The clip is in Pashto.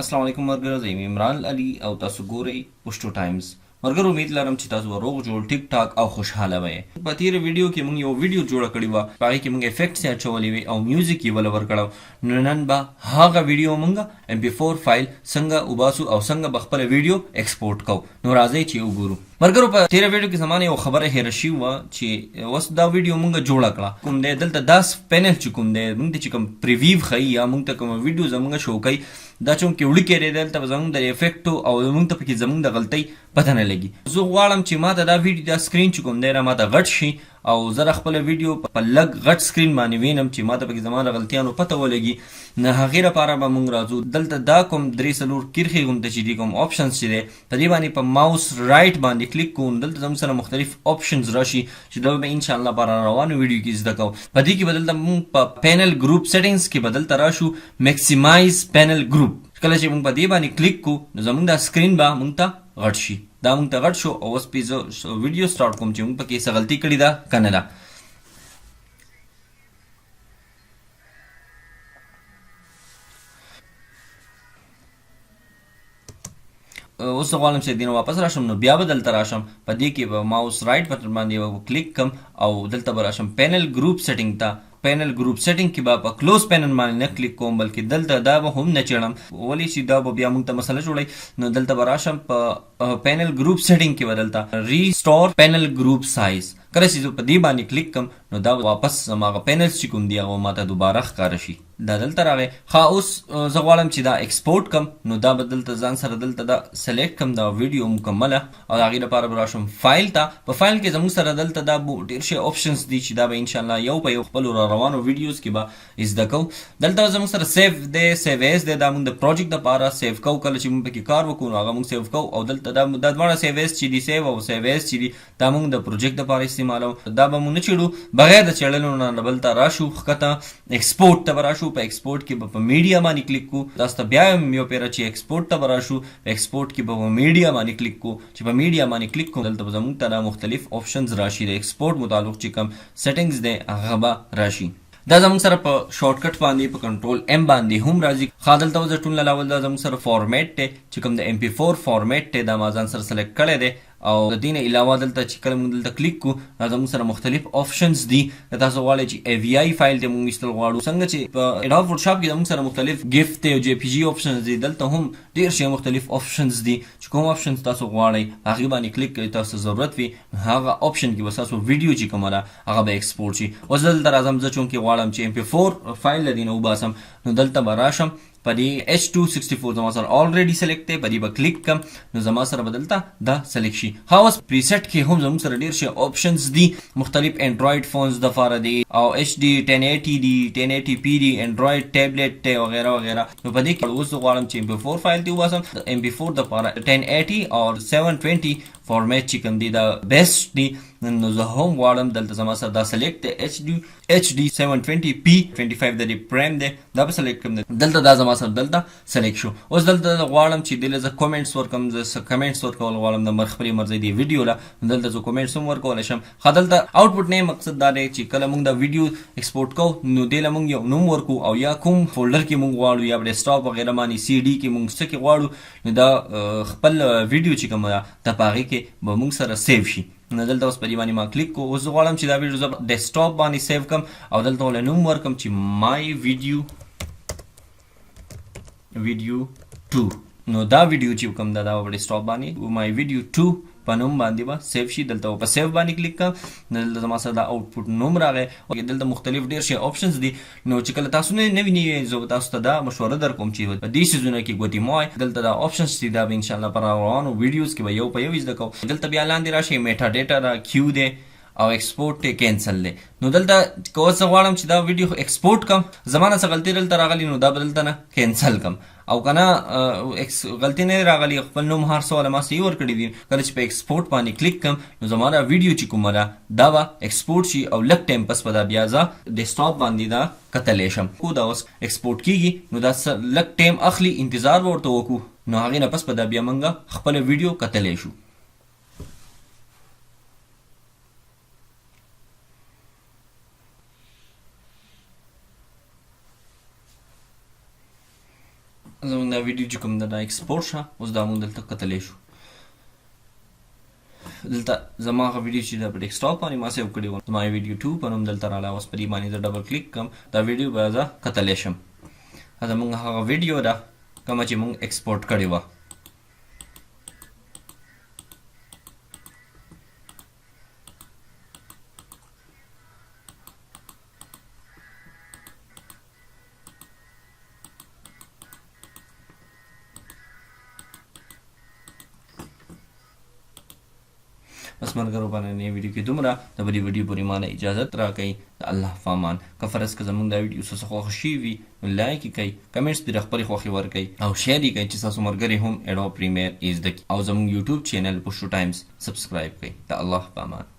السلام علیکم مرګرو، زه یم عمران علي او تاسو ګورئ پښتو ټایمز. مرګرو، امید لرم چې تاسو به روغ جوړ، ټیک ټاک او خوشحاله وئ. په تیره ویډیو کې موږ یو ویډیو جوړه کړې وه، په هغې کې موږ افیکټس اچولې وې او میوزیک یې وله ورکړو. نو نن به هغه ویډیو موږ ایم پي 4 فایل څنګه وباسو او څنګه به خپله ویډیو ایکسپورټ کوو، نو راځئ چې وګورو. مرګرو، په تیره ویډیو کې زما نه یو خبره هیره شوې وه چې اوس دا ویډیو مونږ جوړه کړه، کوم دی دلته دا پینل چې کوم دی مونږ ته چې کوم پریویو ښیي یا مونږ ته کوم ویډیو زمونږ شو کوي، دا چونکې وړوکی دی، دلته به زمونږ د افیکټو او مونږ ته پکې زمونږ د غلطۍ پته نه لګي. زه غواړم چې ما ته دا ویډیو، دا سکرین چې کوم دی، را ماته غټ شي او زه خپله ویډیو په لږ غټ سکرین باندې وینم چې ماته پکې زما د غلطیانو پته ولګي. نو هغې لپاره به مونږ راځو دلته، دا کوم درې څلور کرښې غونته چې دي، کوم آپشنز چې دی، په دې باندې په ماوس رایټ باندې کلیک کوو. دلته زموږ سره مختلف آپشنز راشي چې دا به ان شاء الله په روانو ویډیو کې زده کوو. په دې کې به دلته موږ په پینل ګروپ سیټینګز کې به دلته راشو، میکسیمایز پینل ګروپ. کله چې موږ په دې باندې کلیک کوو، نو زموږ دا سکرین به موږ ته غټ شي. دا موږ ته غټ شو او اوس پې زه ویډیو سټارټ کوم چې موږ پکې څه غلطي کړې ده که نه ده. اوس غواړم چې دینه واپس راشم، نو بیا به دلته راشم، په دې کې به ماوس رایټ بټن باندې کلیک کم او دلته به راشم پینل ګروپ سیټینګ ته. پینل ګروپ سیټینګ کې به په کلوز پینل باندې نه کلیک کوم، بلکې دلته دا به هم نه چړم، ولې چې دا به بیا موږ ته مسله جوړوي. نو دلته به راشم، په پینل ګروپ سیټینګ کې به دلته ریسټور پینل ګروپ سایز. کله چې زه په دې باندې کلیک کم، نو دا واپس زما هغه پینلز چې کوم دي، هغه ماته دوباره ښکاره شي. دا دلته راغی. ښه، اوس زه غواړم چې دا ایکسپورټ کم، نو دا به دلته ځان سره دلته دا سلیکټ کم، دا ویډیو مکمله، او د هغې لپاره به راشم فایل ته. په فایل کې زموږ سره دلته دا ډېر شی آپشنز دي چې دا به انشاءالله یو په یو خپلو را روانو ویډیوز کې به زده کوو. دلته زموږ سره سیو دی، سیو ایز دی، دا موږ د پروجیکټ لپاره سیو کوو. کله چې موږ پکې کار وکړو، نو هغه موږ سیو کوو. او دلته دا دواړه سیو ایز چې دي، سیو او سیو ایز چې دي، دا موږ د پروجیکټ لپاره استعمالو. دا به موږ نه چېړو. بغیر د چېړلو نه بل ته راشو، ښکته ایکسپورټ ته به راشو. په ایکسپورټ کې به په میډیا باندې کلیک کو. تاسو ته بیا هم یو پیره چې ایکسپورټ ته به راشو، په ایکسپورټ کې به په میډیا باندې کلیک کو. چې په میډیا باندې کلیک کو، دلته به زموږ ته دا مختلف آپشنز راشي، د ایکسپورټ متعلق چې کوم سیټینګز دی، هغه به راشي. دا زموږ سره په شارټکټ باندې په کنټرول ایم باندې هم راځي. ښه، دلته اوس ټول لاول دا زموږ سره فارمیټ دی چې کوم د ایم پي 4 فارمیټ دی، دا ما ځان سره سلیکټ کړی دی. او د دې نه علاوه دلته چې کله موږ دلته کلیک کو، دا زموږ سره مختلف آپشنز دي. که تاسو غواړئ چې ای وی آی فایل ته موږ ایستل غواړو، څنګه چې په اډوب فوټوشاپ کې زموږ سره مختلف ګیف دی او جی پی جی آپشنز دي، دلته هم ډېر شی مختلف آپشنز دي چې کوم آپشنز تاسو غواړئ هغې باندې کلیک کړئ. تاسو ضرورت وي هغه آپشن کې به تاسو ویډیو چې کومه ده، هغه به ایکسپورټ شي. اوس دلته راځم، زه چونکې غواړم چې ایم پي 4 فایل له دې نه وباسم، نو دلته به راشم، په دې ایچ 264 زما سره آلریډي سلیکټ دی، په دې به کلیک کم، نو زما سره به دلته دا سلیکټ شي. ها، اوس پریسټ کې هم زموږ سره ډېر شی آپشنز دي، مختلف انډراید فونز دپاره دي او ایچ ډي 1080 دي، 1080 پی دي، انډراید ټابلیټ دی وغیره وغیره. نو په دې کې اوس زه غواړم چې ایم پي 4 فایل دی وباسم. د ایم پي 4 دپاره 1080 او 720 فارمیټ چې کوم دی، دا بیسټ دی. نو زه هم غواړم، دلته زما سره دا سلیکټ دی، ایچ ډي 720 پی 25 د دې پریم دی، دا به سلیکټ کړم. دلته دا زما سره دلته سلیکټ شو. اوس دلته غواړم چې دله زه کومنټس ورکړم، زه څه کومنټس ورکول غواړم د خپلې مرضۍ دی ویډیو له، دلته زه کومنټس هم ورکولی شم. ښه، دلته آوټپوټ نیم مقصد دا دی چې کله موږ دا ویډیو ایکسپورټ کوو، نو دې له موږ یو نوم ورکو او یا کوم فولډر کې موږ غواړو، یا ډیسکټاپ وغیره باندې، سی ډي کې موږ څه کې غواړو، نو دا خپل ویډیو چې کومه ده، دا په هغې کې به موږ سره سیو شي. نو دلته اوس په دې باندې ما کلیک کو. اوس زه غواړم چې دا ویډیو زه ډیسکټاپ باندې سیو کړم او دلته ول نوم ورکم چې مای ویډیو ویډیو 2. نو دا ویډیو چې کوم دا په ډیسکټاپ باندې مای ویډیو 2 په نوم باندې به سیو شي. دلته په سیو باندې کلیک کړم، نو دلته زما سره دا آوټپوټ نوم راغی. او دلته مختلف ډیر شی آپشنز دي. نو چې کله تاسو نه نوی نه، زه به تاسو ته دا مشوره درکوم چې په دې سیزونه کې ګوتې مه وایئ. دلته دا آپشنز دي، دا به ان شاء الله په روانو ویډیوز کې به یو په یو زده کوو. دلته بیا لاندې راشئ، میټا ډیټا دا کیو دی او ایکسپورټ ته کینسل دی. نو دلته که اوس زه غواړم چې دا ویډیو ایکسپورټ کړم، زما نه څه غلطي دلته راغلي، نو دا به دلته نه کینسل کړم، او که نه غلطي نه راغلي، خپل نوم هر څه والا ما صحیح ورکړي دي، کله چې په ایکسپورټ باندې کلیک کړم، نو زما دا ویډیو چې کومه ده، دا به ایکسپورټ شي او لږ ټایم پس به دا بیا زه ډیسکټاپ باندې دا کتلی شم. خو دا اوس ایکسپورټ کیږي، نو دا لږ ټایم اخلي، انتظار به ورته وکړو، نو هغې نه پس به دا بیا موږ خپله ویډیو کتلی شو. زموږ دا ویډیو چې کوم ده دا ایکسپورټ شه. اوس دا موږ دلته کتلی شو. دلته زما هغه ویډیو چې دا په ډیسکټاپ باندې ما سیو کړې وه، زما ویډیو 2 په نوم دلته راغله. اوس په دې باندې زه ډبل کلیک کوم، دا ویډیو به زه کتلی شم. دا زموږ هغه ویډیو ده کومه چې موږ ایکسپورټ کړې وه. بس ملګرو، په نننۍ ویډیو کې دومره. د بلې ویډیو پورې ماله اجازت راکړئ، د الله فامان. که فرض که زمونږ دا ویډیو څه خوښ شي وي نو لایک یې کړئ، کمنټس پرې خپلې خوښې ورکړئ او شیر یې کړئ چې ستاسو ملګري هم اډوب پریمیر زده کړي، او زمونږ یوټیوب چینل پښتو ټایمز سبسکرایب کړئ. د الله په امان.